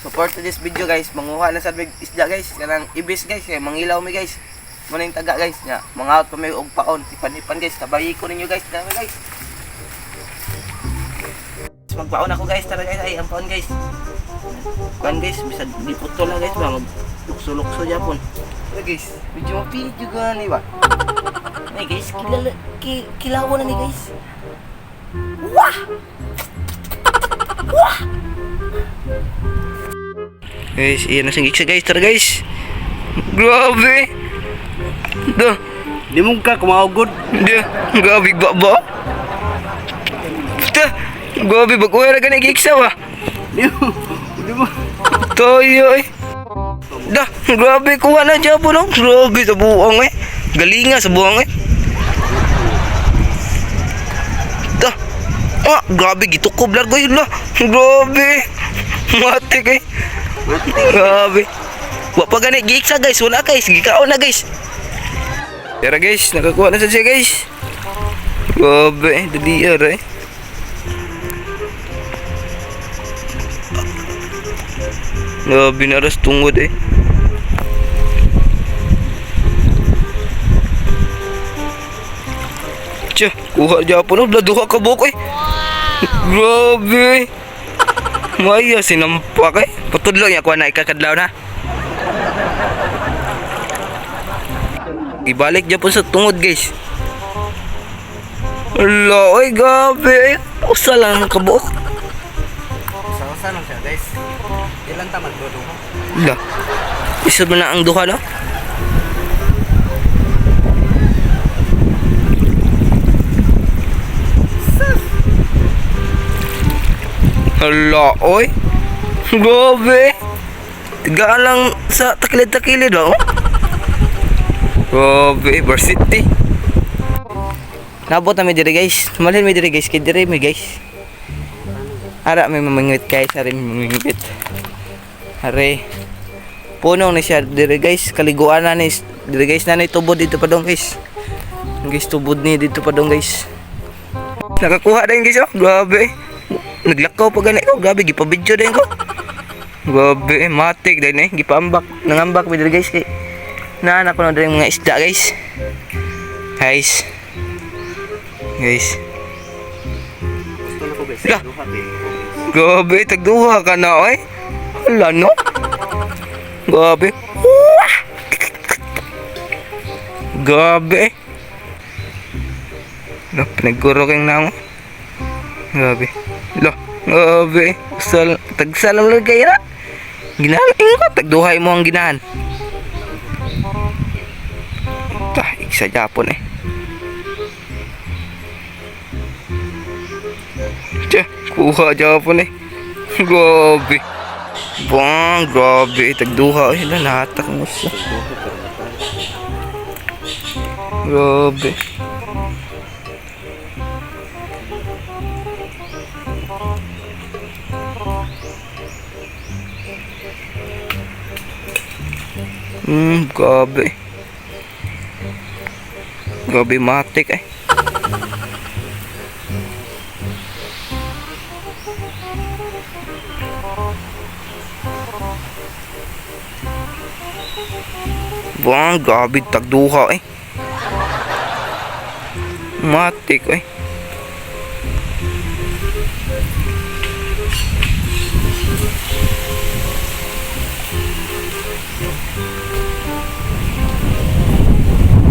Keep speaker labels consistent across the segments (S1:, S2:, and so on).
S1: So for today's video guys, manguha na sa mig isda guys, kanang ibis guys, kay mangilaw mi guys. Muna yung taga guys, nya mangaot pa mi og paon, ipan-ipan guys, tabayi ko ninyo guys, tara guys. Magpaon ako guys, tara guys, ay ang paon guys. Kuan guys, bisag giputol na guys ba, mag lukso-lukso japon. Tara guys, medyo mapidyo gani ba? Ay guys, kilala, kilawan na ni guys. Wah! Wah! Guys, iyan na siyang guys. Tara guys. Grabe. Da.
S2: Di mo ka kumaugod.
S1: Da. Grabe ba ba? Da. Grabe bago ra gani giksa ba.
S2: Di mo. Di mo.
S1: Tayo eh. Da, grabe kuha na dyan po no. Grabe sa buang eh. Galinga sa buang eh. Da. Ah, grabe gitukob largo yun lah. Grabe. Matik eh. Grabe. Wa pa gani giiksa guys, wala guys, gikaon na guys. Tara guys, nakakuha na sa siya guys. Grabe, dali eh. Grabe na ras tungod eh. Tiyo, kuha dyan po no, duha ka buok eh. Grabe. Maya, sinampak eh. Patudlo niya kuha na ikakadlaw na. Ibalik dyan po sa tungod guys. Ala, oy, grabe eh. Usa lang ang kabuok.
S2: Sa lang siya guys. Ilan ta magduduha?
S1: Ala. Isa ba na ang duha no? Hala, oy. Grabe. Tigaan lang sa takilid-takilid, oh. Grabe, varsity. Nabot na mi diri guys. Malhin mi diri guys, kay diri mi guys. Ara may mamingwit guys, ara may mamingwit. Are. Puno ni siya diri guys, kaliguan na ni diri guys na ni tubod dito pa dong guys. Guys, tubod ni dito pa dong guys. Nakakuha din guys, oh. Grabe. Naglakaw pa gani ko, grabe gipabidyo din ko. Grabe, matik din eh, gipaambak, nangambak mi diri guys kay naanak ko na diri mga isda guys. Guys. Guys.
S2: Gusto na ko guys.
S1: Lah.
S2: Duha eh.
S1: Grabe, tagduha ka na oy. Hala no. Grabe. Wah! Grabe. Lo, pinaguro kayong namo. Grabe. Lo, grabe. Sal, tagsalam lang kayo na. Ginahan, ingon ka, tagduhay mo ang ginahan. Ta, isa Japon eh. Tiyan, kuha Japon eh. Grabe. Bang, grabe. Tagduha. Ay, hala, nahatak mo siya. Grabe. Grabe. Grabe matik eh. Buang, grabe tagduha eh. Matik eh.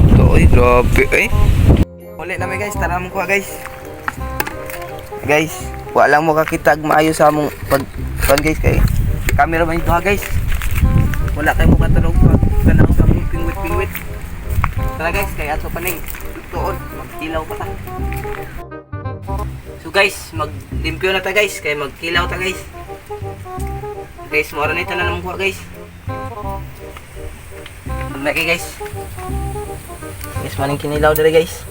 S1: Ito eh, grabe eh. Uli namin guys, tara mong kuha guys. Guys, wala mo kakita og maayo sa among pag pag guys kay camera man ito ha guys. Wala kay mo katanong pag tanaw sa among pingwit-pingwit. Tara guys, kay ato paning tuon, magkilaw pa ta. So guys, maglimpyo na ta guys, kay magkilaw ta guys. Guys, mora ni tanan mong kuha guys. Tama kay guys. Guys, maning kinilaw dere guys.